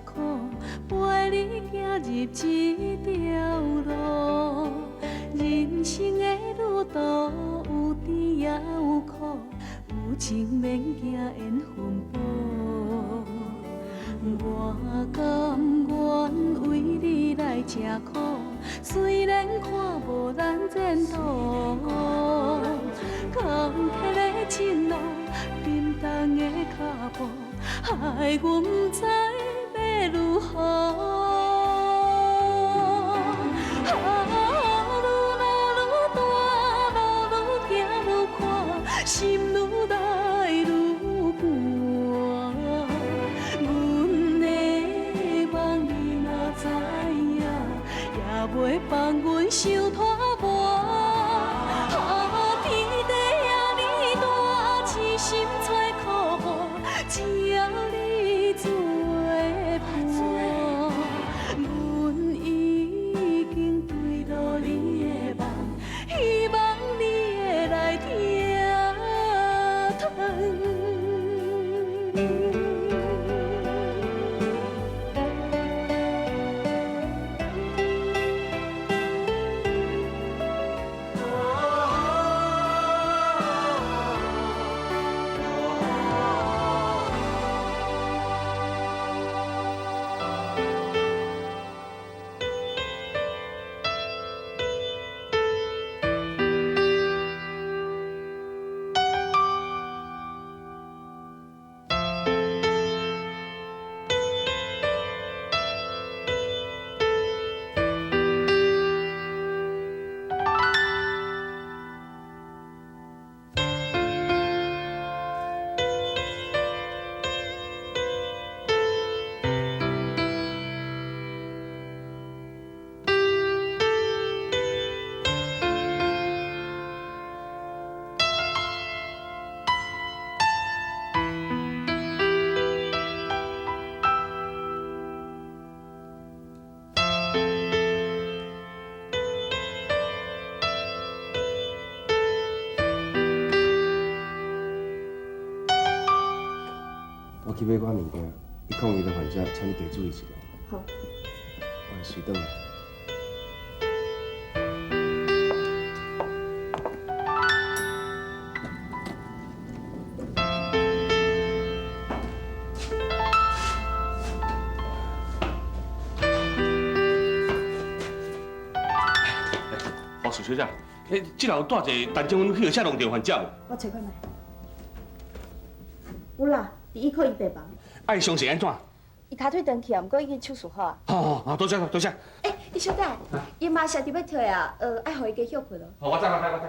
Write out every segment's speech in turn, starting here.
苦，陪你行入這條路。人生的旅途有甜也有苦，有情免驚緣分薄。我甘願為你來吃苦，雖然看無咱前途。坎坷的情路，沉重的腳步，害阮不知欲如何。啊，愈老愈大，路愈行愈寬，心愈來愈寒。阮的夢你若知影，也袂放阮傷拖磨。啊，天地遐爾大，痴心找苦無，只要你做伴，阮已經墜落你的夢，希望你會來疼疼。我去買寡物件，一空一的患者，請你加注意一下。好。我隨轉來。護士小姐，欸，這樓有帶一個陳正芬去予車弄著患者無？我揣看覓。有啦，佇一科一病房。啊，伊傷勢按怎？伊跤腿斷去啊，毋過已經手術好啊。好好好，多謝多謝。欸，你小等，伊媽寫佇欲退啊，愛予伊加歇睏咯。好，我知我知我知。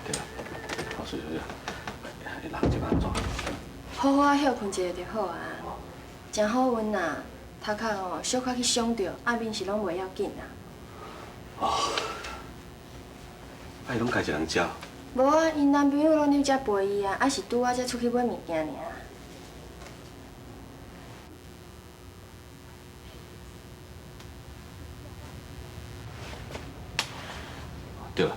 對啦，護士小姐，人這擺按怎？好好仔歇睏一下就好啊。誠好運啊，頭殼哦小可去傷著，啊面是攏袂要緊啊。哦，啊伊攏家己一人食？無啊，𪜶男朋友攏佇遮陪伊啊，啊是拄仔才出去買物件爾。對啦，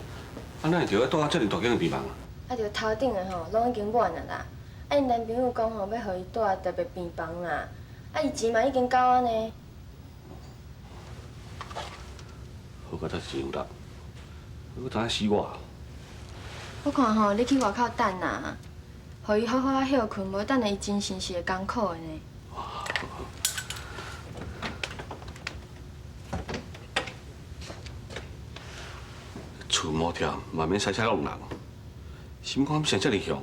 啊哪會著愛住遮爾大間的病房啊？啊，著頭頂的吼，攏已經滿啊啦。啊，𪜶男朋友講吼，欲予伊住特別病房啦。啊，伊錢嘛已經交啊呢。好佳哉真有力，你閣知影死我？我看吼，你去外口等啦，予伊好好仔歇睏，無等下伊精神是會艱苦的呢。厝無忝，嘛免駛車弄人，心肝成遮爾雄。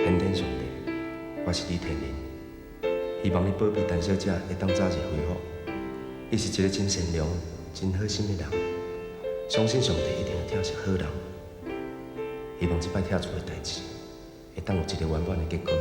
天天上帝，我是李天林，希望你宝贝陈小姐会当早日恢复。伊是一个真善良、真好心的人，相信上帝一定会疼惜好人。希望这摆拆厝的代志会当有一个圆满的结果。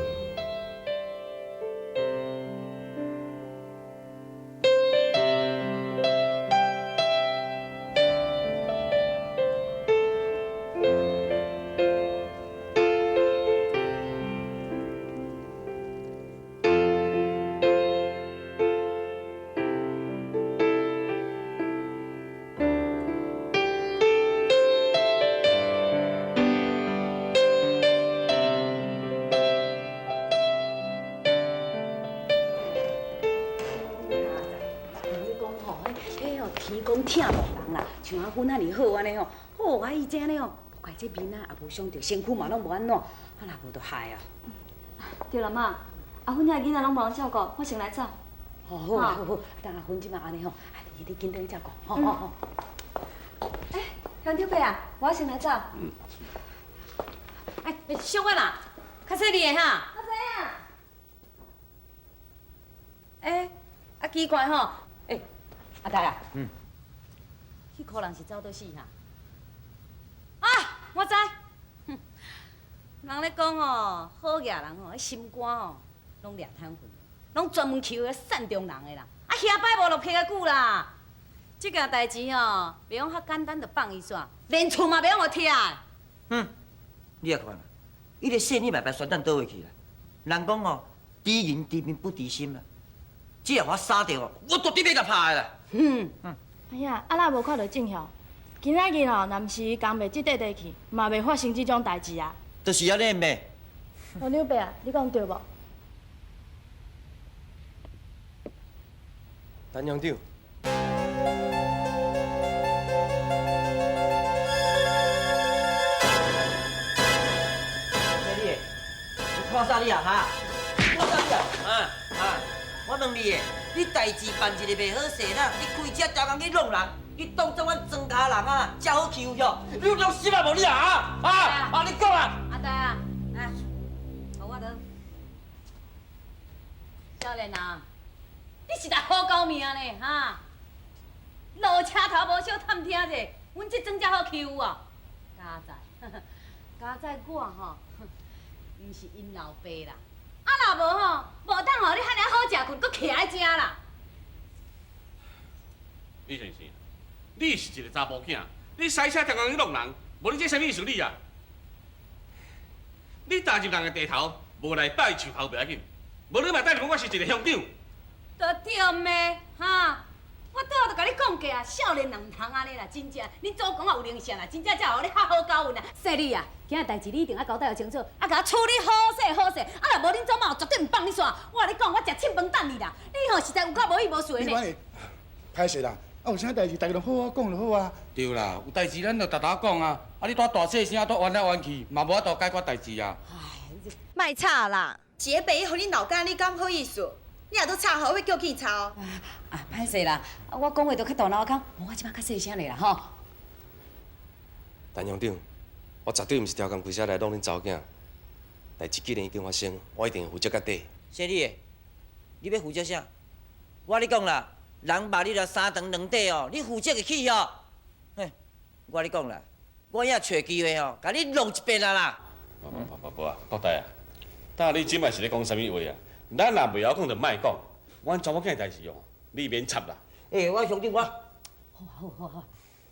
天公疼无人啦，像阿芬遐尔好按呢吼，哦，啊伊这按呢吼，莫怪这面仔也无伤著，身躯嘛拢无按怎，啊若无就害啊。对啦妈，阿芬遐囡仔拢无人照顾，我先来走。好好好好，等阿芬这摆按呢吼，啊你紧转去照顾，好好好。欸，乡长伯啊，我先来走。嗯。哎，小婉啦，较细腻的哈。我知影。欸，啊奇怪吼，欸，阿大啊。嗯。彼箍人是走佗死哈？啊，我知。哼，人咧讲吼，好额人吼，彼心肝吼，拢掠贪粉，拢专门欺负善良人的啦。啊，遐摆无落皮较久啦。这件代志吼，袂用较简单就放伊煞，连厝嘛袂用予拆。哼，你也看啦，伊个细腻嘛，别选等佗位去啦。人讲吼，知人知面不知心啦。这予我杀著哦，我绝对欲共拍的啦。嗯。哎呀，啊哪无看著证拠？今仔日吼，若毋是伊讲袂这块地去，嘛袂发生这种代志啊。就是按呢咩？罗两伯啊，你讲对无？陈乡长。你，你看啥你啊？哈？看啥你啊？啊啊！我问你，你代志办一个袂好势啦，你开车逐工去弄人，你当作阮庄跤人啊，遮好欺负哟？你有良心啊无你啊？啊啊！你讲啊！阿大啊，来，予我倒。少年人，你实在好狗命呢，哈！落车头无小探听者，阮这庄遮好欺负哦。佳哉，佳哉我吼，毋是𪜶老爸啦。啊，若无吼，无当予你遐尔好食睏，阁徛佇遮啦。李先生，你是一个查某囝，你驶车逐工去弄人，无你这啥物意思你啊？你踏入人的地头，无来拜树头袂要紧，无你嘛等于我是一个乡长。就对咩？哈！我拄仔就共你讲过啊，少年人毋通按呢啦，真正，恁祖公也有灵性啦，真正才予你较好教训啊。细腻啊，今仔代志你一定爱交代清楚，啊，共我处理好势好势，啊，若无恁祖妈绝对毋放你煞。我共你讲，我食凊饭等你啦。你吼实在有够无义无势的呢。歹势啦，啊有啥代志，大家拢好好讲就好啊。对啦，有代志咱就沓沓讲啊。啊，你拄大细声，拄冤来冤去，嘛无法度解决代志啊。莫吵啦，一个白予你闹僵，你敢好意思？你若阁吵吼，我叫警察哦。啊，歹势啦，啊，我讲话都较大脑壳，无我这摆较细声咧啦吼。陈乡长，我绝对毋是超工开车来弄恁查某囝。代志既然已经发生，我一定会负责到底。小李，你欲负责啥？我咧讲啦，人骂你啦三长两短哦，你负责会起哦？嘿，我咧讲啦，我也揣机会哦，共你弄一遍啊啦。无无无无啊，国大啊，搭你这摆是咧讲啥物话啊？咱若袂晓讲就莫讲，阮查某囝的代志哦，你免插啦。欸，我乡长我。好啊好好好，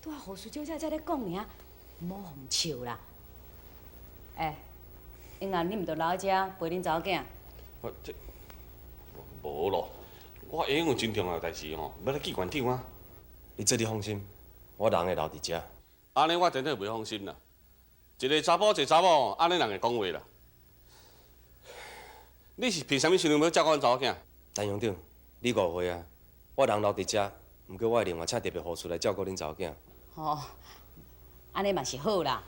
拄仔护士小姐才咧讲尔，莫予笑啦。欸，英红，你毋著留佇遮陪恁查某囝？我这无咯，我下昏有真重要代志吼，欲来见县长啊。你这你放心，我人会留佇遮。按呢我真正袂放心啦。一个查埔，一个查某，按呢人会讲话啦。你是凭啥物身份欲照顾阮查某囝？陈乡长，你误会啊！我人留佇遮，毋过我会另外请特别护士来照顾恁查某囝。哦，按呢嘛是好啦。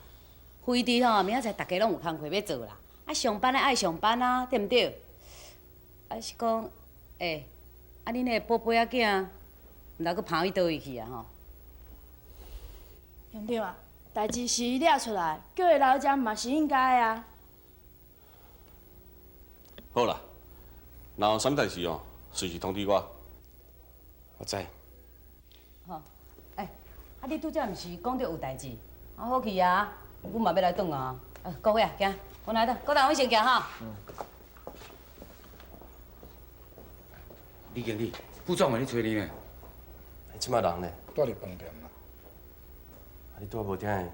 非得吼，明仔载大家拢有工课欲做啦。啊，上班的爱上班啊，对毋对？啊是讲，欸，啊恁彼个宝贝仔囝，毋知阁跑去佗位去啊吼？乡长啊，代志是伊掠出来，叫伊留遮嘛是应该的啊。好啦，若有啥物代志哦，隨時通知我。我知。吼，欸，啊你拄才毋是講著有代志，啊好去啊，阮嘛欲來轉啊。各位啊，行，阮來轉，郭大，阮先行吼。李經理，副總嘛咧揣你呢。這擺人呢？蹛佇飯店啦。啊，你拄仔無聽的，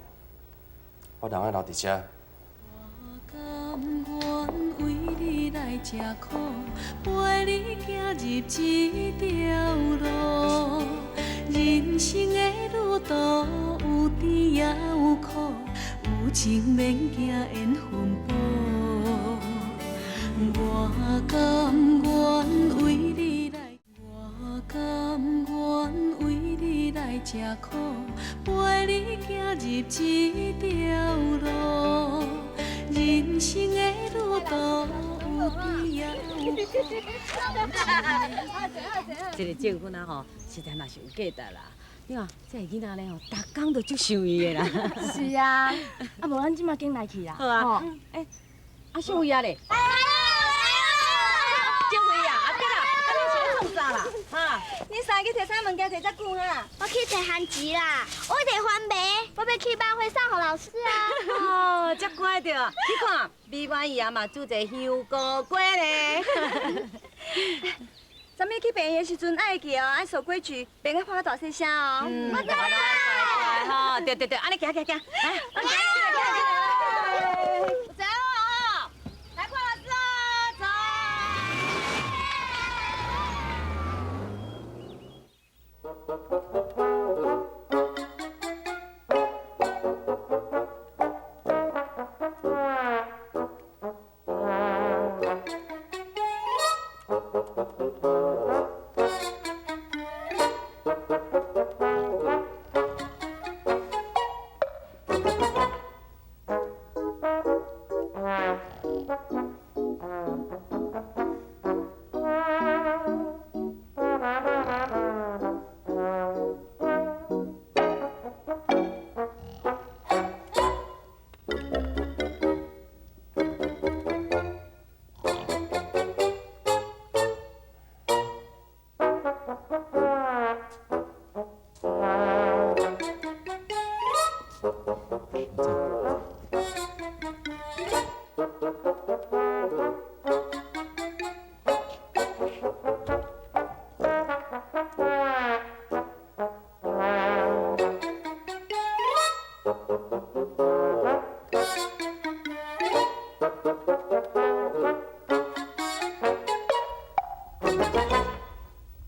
我人愛留佇遮。我甘願為你來吃苦，陪你行入這條路。人生的旅途有甜也有苦，有情免驚緣分薄。我甘願為你來，我甘願為你來吃苦，陪你行入這條路。人生的旅途有甜也有苦。這个證婚啊吼，實在嘛是有價值啦。你看這个囡仔咧吼，逐工都足想伊的啦。是啊，啊無咱這馬緊來去啦。好啊。欸，啊秀慧啊咧。秀慧啊，啊對啦，啊你是咧創啥啦？哈？你三去提啥物件提遮久哈？我去提番薯啦，我提番麦，我欲去晚會送予老師啊。哦，遮乖著，你看，美婉伊啊嘛煮一个香菇粿咧。昨暝去病院的時陣，愛會記哦，愛守規矩，袂使喊大細聲哦。我知啦。吼，對對對，按呢行行行，來，行行行。走哦，來看老師哦，走。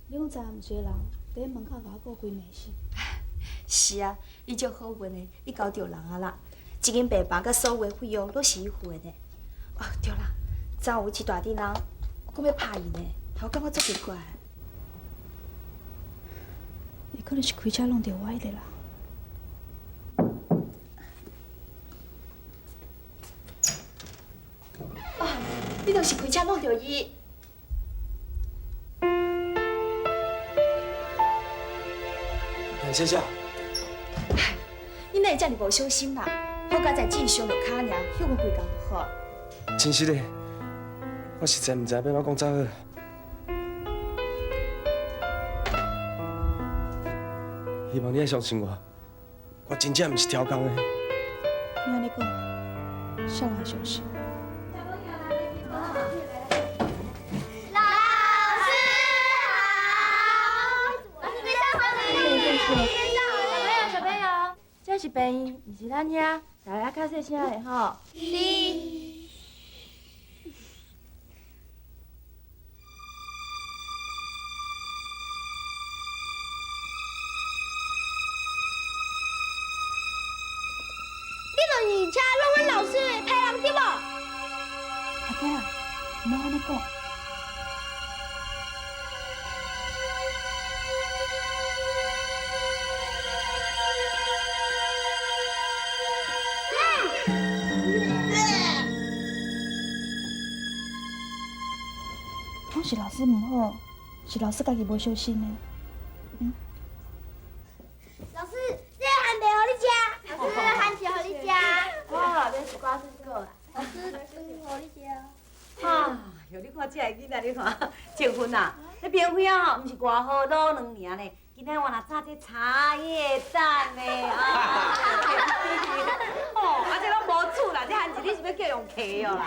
有一个人伫咧门口共我顾规暝时。是啊，伊足好运的，伊交著人啊啦。一间病房佮所有的费用拢是伊付的呢。哦，对啦，昨有一大阵人讲欲拍伊呢，我感觉足奇怪。伊可能是开车弄著我彼个人。哦，你就是开车弄著伊。谢谢。你哪会遮尔无小心啦？好佳哉只是伤著跤尔，休困规工就好。真实的，我实在毋知欲按怎讲才好。希望你爱相信我，我真正毋是超工的。你按呢讲，啥人會相信？老師好。小朋友，小朋友，這是病院，毋是咱遐，大家較細聲的吼。是。你就是車弄阮老師的歹人對無？阿囝，毋好按呢講。拢是老師毋好，是老師家己無小心的。嗯。老師，這個番麥予你食。老師，這個番薯予你食。我那邊一寡水果啦。老師，予你食。啊，哟，你看這个囡仔，你看，正芬啊，你平非啊吼，毋是偌好卤卵爾呢。今仔我若炸這茶葉蛋呢，啊！哦，啊這攏無煮啦，這番薯你是欲叫用徛哦啦？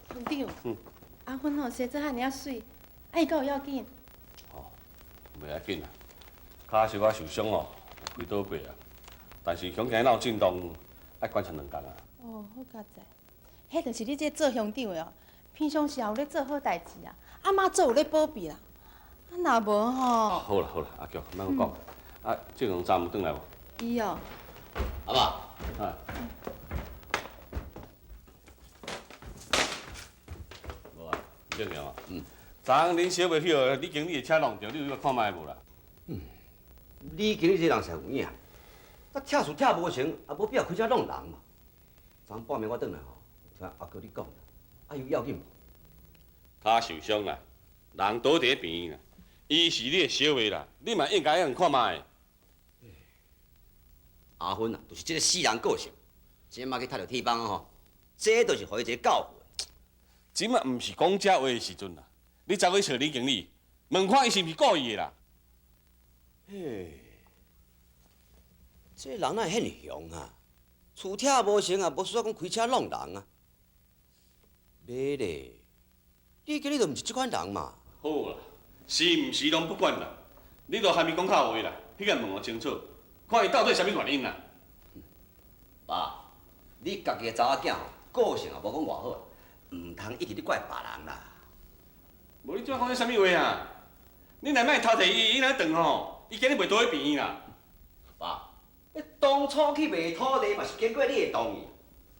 乡長，阿芬吼生做遐爾仔媠，啊伊敢有要緊？哦，袂要緊啦，跤小可受傷哦，開刀過啊，但是恐驚腦震盪，愛觀察兩工啊。哦，好佳哉，彼就是你這做鄉長的哦，平常時也有咧做好代誌啊，阿媽做有咧保庇啦，啊若無吼。好啦好啦，阿菊，莫閣講。啊，這兩站有轉來無？伊哦。阿爸。啊。無啊，正常啊。嗯。昨昏恁小妹去予李經理的車弄著，你有去看覓無啦？嗯。李經理這人實有影，啊，拆厝拆無成，也無必要開車弄人嘛。昨昏半暝我轉來吼，聽阿哥你講，啊有要緊無？跤受傷啦，人倒佇咧病院啦，伊是你的小妹啦，你嘛應該用看覓。阿芬啊，就是這个死人個性，這馬去踢著鐵枋吼，這就是予伊一个教訓。這馬毋是講這話的時陣啦，你走去揣李經理，問看伊是毋是故意的啦。嘿，這人哪會遐爾凶啊？厝拆無成啊，無需要講開車弄人啊。袂咧，李經理就毋是這款人嘛。好啦，是毋是攏不管啦，你就含伊講較話啦，去共問予清楚，看伊到底啥物原因啦。爸，你家己的查某囝吼，個性也無講偌好，毋通一直咧怪別人啦。無你這講的啥物話啊？你若莫偷摕伊，伊若轉吼，伊今日袂倒去病院啦。爸，你當初去賣土地嘛是經過你的同意。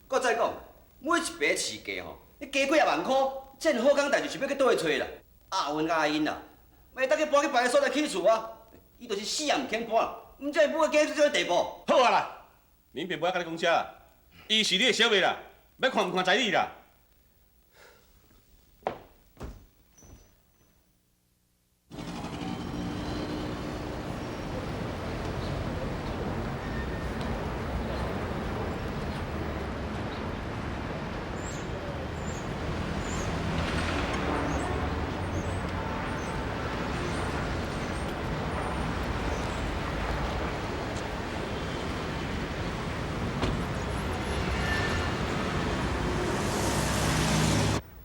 閣再講，每一筆市價吼，你加幾仔萬箍，這好康代誌是欲去佗位揣啦？阿芬佮阿英啦，嘛會當去搬去別个所在起厝啊。伊就是死也毋肯搬，毋知會母到這種地步。好啊啦，恁爸無愛佮你講這啦，伊是你的小妹啦，欲看毋看在你啦。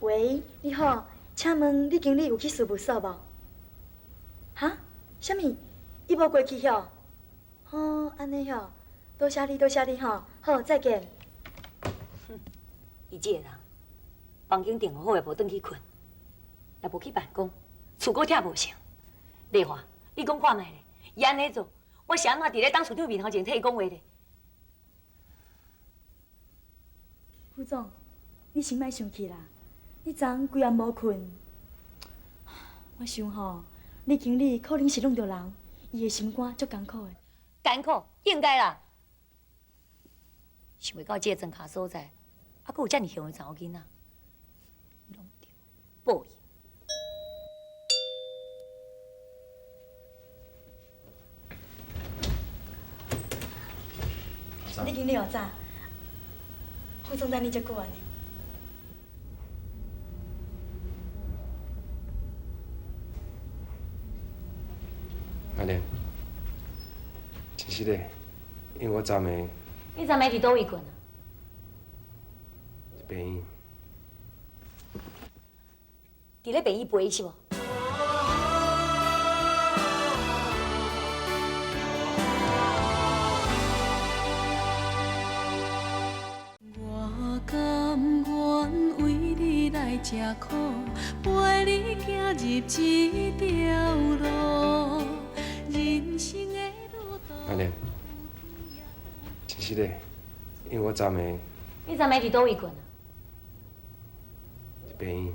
喂，你好，請問李經理有去事務所無？哈？啥物？伊無過去吼？哦，按呢吼，多謝你，多謝你吼，好，再見。哼，伊這个人，房間訂好也無轉去睏，也無去辦公，厝閣拆無成。麗華，你講看覓咧？伊按呢做，我是按怎佇咧董事長面頭前替伊講話咧？副總，你先莫生氣啦。你昨昏規暗無睏，我想吼，李經理可能是弄著人，伊的心肝足艱苦的。艱苦應該啦。想袂到這個莊跤所在，猶閣有遮爾凶的查某囡仔，弄著報應。李經理好早，副總等你足久啊呢。阿蓮，真實的，因為我昨暝。你昨暝佇佗位睏啊？佇病院。佇咧病院陪伊是無？我甘願為你來吃苦，陪你行入這條路。人生的旅途。阿蓮，真實的，因為我昨暝。你昨暝佇佗位睏啊？佇病院。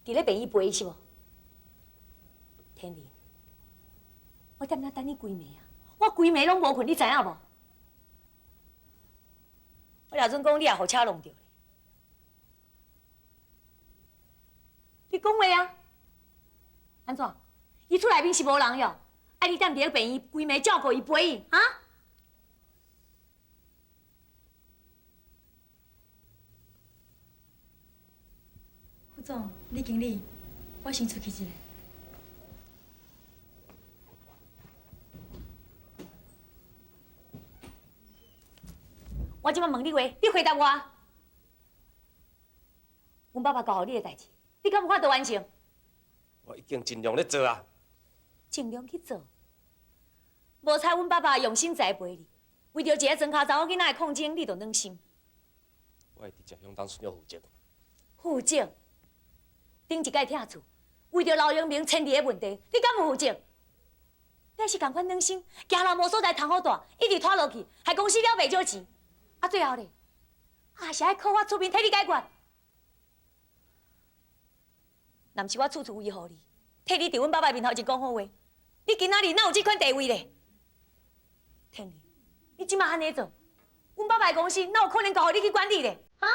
佇咧病院陪伊是無？天林，我踮遐等你規暝啊，我規暝攏無睏，你知影無？我若準講，你也予車弄著咧。你講話啊？按怎？伊厝內面是無人喲，愛你踮佇咧病院規暝照顧伊陪伊，哈？副總、李經理，我先出去一下。我這擺問你話，你回答我。阮爸爸交予你的代誌，你敢有法度完成？我已經盡量咧做啊。盡量去做，無彩阮爸爸用心栽培你，為著一个莊跤查某囡仔的抗爭，你就軟心。我會直接向董事長負責。負責？頂一屆拆厝，為著劉英明簽字的問題，你敢有負責？你是仝款軟心，驚人無所在通好蹛，一直拖落去，害公司了袂少錢。啊，最後咧，也是愛靠我出面替你解決。若毋是我處處維護你，替你佇阮爸爸面頭前講好話，你今仔日哪有這款地位咧？天林，你這馬按呢做，阮爸爸的公司哪有可能交予你去管理咧？哈？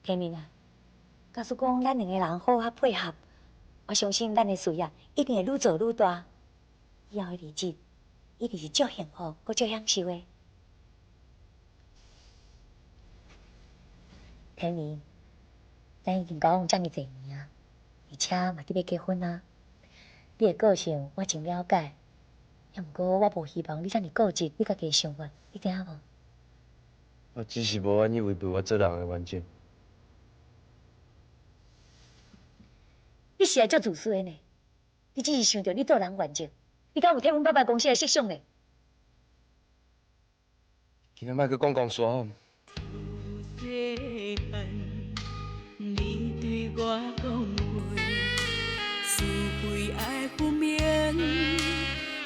天明啊，假使講咱兩个人好好配合，我相信咱的事業一定會愈做愈大。以後的日子一定是足幸福、閣足享受的。天明，咱已經交往遮爾濟年啊，而且嘛得欲結婚啊。你的個性我真了解，猶毋過我無希望你遮爾固執你家己的想法，你知影無？我只是無願意違背我做人的原則。你實在足自私的呢！你只是想著你做人原則，你敢有替阮爸爸公司來設想呢？今仔莫閣講公事哦。細漢，你對我講過，是非愛分明，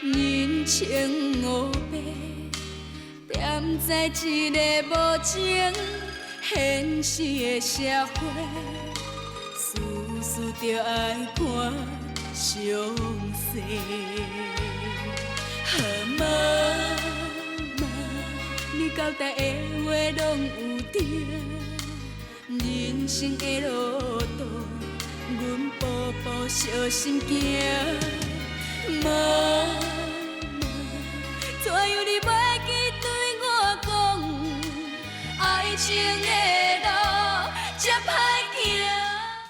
人情烏白，踮在這个無情現實的社會。事事著愛看詳細。好媽媽，你交代的話攏有對，人生的路途，阮步步小心行。媽